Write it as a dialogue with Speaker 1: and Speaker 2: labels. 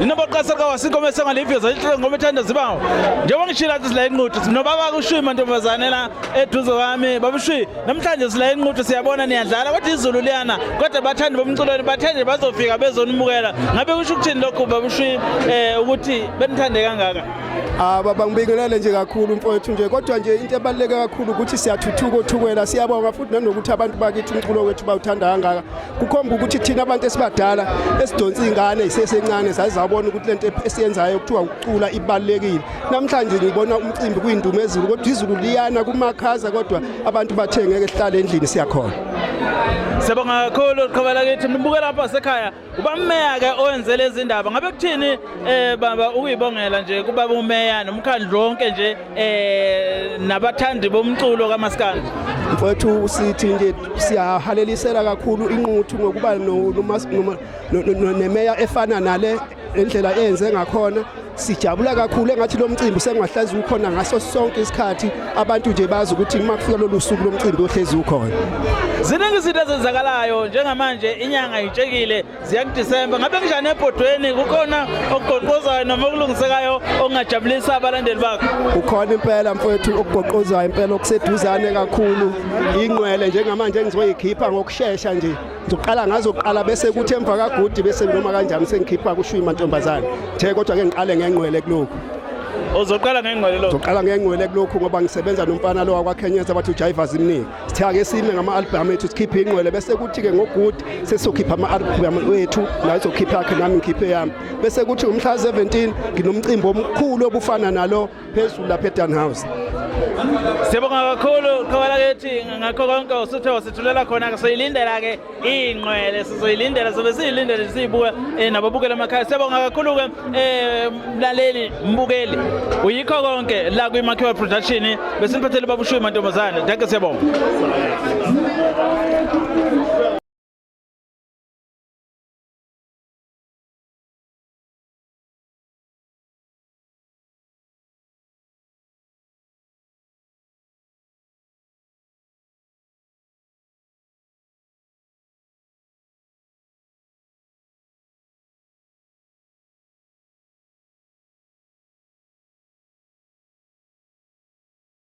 Speaker 1: Inoboqasa kawasinkomo esengaliveza ihlelo ngoba ethanda zibawo. Njengoba ngishilo athi sila eNquthu sinobaba kushwi mantombazane la eduze kwami. Baba Shwi, namhlanje sila eNquthu siyabona niyadlala kodwa izulu liyana kodwa bathandi bomculweni bathande bazofika bezonimukela. Ngabe kusho ukuthini lokhu baba Shwi ukuthi benithande kangaka?
Speaker 2: Ah baba ngibingelele nje kakhulu mfowethu nje kodwa nje into ebaluleke kakhulu ukuthi siyathuthuka othukela siyabonga futhi nanokuthi abantu bakithi umculo wethu bawuthanda kangaka kukhomba ukuthi thina abantu esibadala esidonsa izingane isesencane zazabona ukuthi lento esiyenzayo kuthiwa ukucula ibalulekile namhlanje ngibona umcimbi kuyindumezulu kodwa izulu liyana kumakhaza kodwa abantu bathe ngeke sihlale endlini siyakhona.
Speaker 1: Siyabonga kakhulu qhubela kithi nibuke lapha sekhaya ubameya ke owenze lezi ndaba ngabe kuthini baba ukuyibongela nje kubaba umeya nomkhandlu wonke nje nabathandi bomculo kaMaskandi.
Speaker 2: Mfowethu sithi nje siyahalelisela kakhulu inquthu ngokuba nemeya efana nale indlela eyenze ngakhona sijabula kakhulu engathi lo mcimbi sengahlezi ukhona ngaso sonke isikhathi abantu nje bazi ukuthi uma kufika lolu suku lomcimbi ohlezi ukhona.
Speaker 1: Ziningi izinto ezenzakalayo njengamanje inyanga itshekile ziya kuDisemba ngabe kunjani ebhodweni kukhona okugoqozayo noma okulungisekayo okungajabulisa abalandeli bakho?
Speaker 2: Kukhona impela mfowethu okugoqozayo impela okuseduzane kakhulu ingqwele njengamanje engizoyikhipha ngokushesha nje ngizoqala ngazoqala bese kuthi emva kagudi bese noma kanjani sengikhipha kushuyi mantombazane nje kodwa ke ngiqale ngengqwele kulokhu.
Speaker 1: Uzoqala ngengqwele lokhu?
Speaker 2: Ngizoqala ngengqwele kulokhu ngoba ngisebenza nomfana lo wakwaKhenyeza bathi uJaiva Zimniki. Sithe ake sime ngama-album ethu sikhiphe ingqwele bese kuthi-ke ngogudi sesizokhipha ama-album wethu naye uzokhipha yakhe nami ngikhiphe yami bese kuthi umhla 17 nginomcimbi omkhulu obufana nalo phezulu lapha eDan House.
Speaker 1: Siyabonga kakhulu qhawela kithi ngakho konke usuthe wasithulela khona soyilindela ke ingqwele sizoyilindela sobe siyilindele siyibuka nababukela emakhaya. Siyabonga kakhulu ke mlaleli mbukeli uyikho konke la kwiMakhiwa Production besiniphathele babushuyi mantombazane. Danke siyabonga.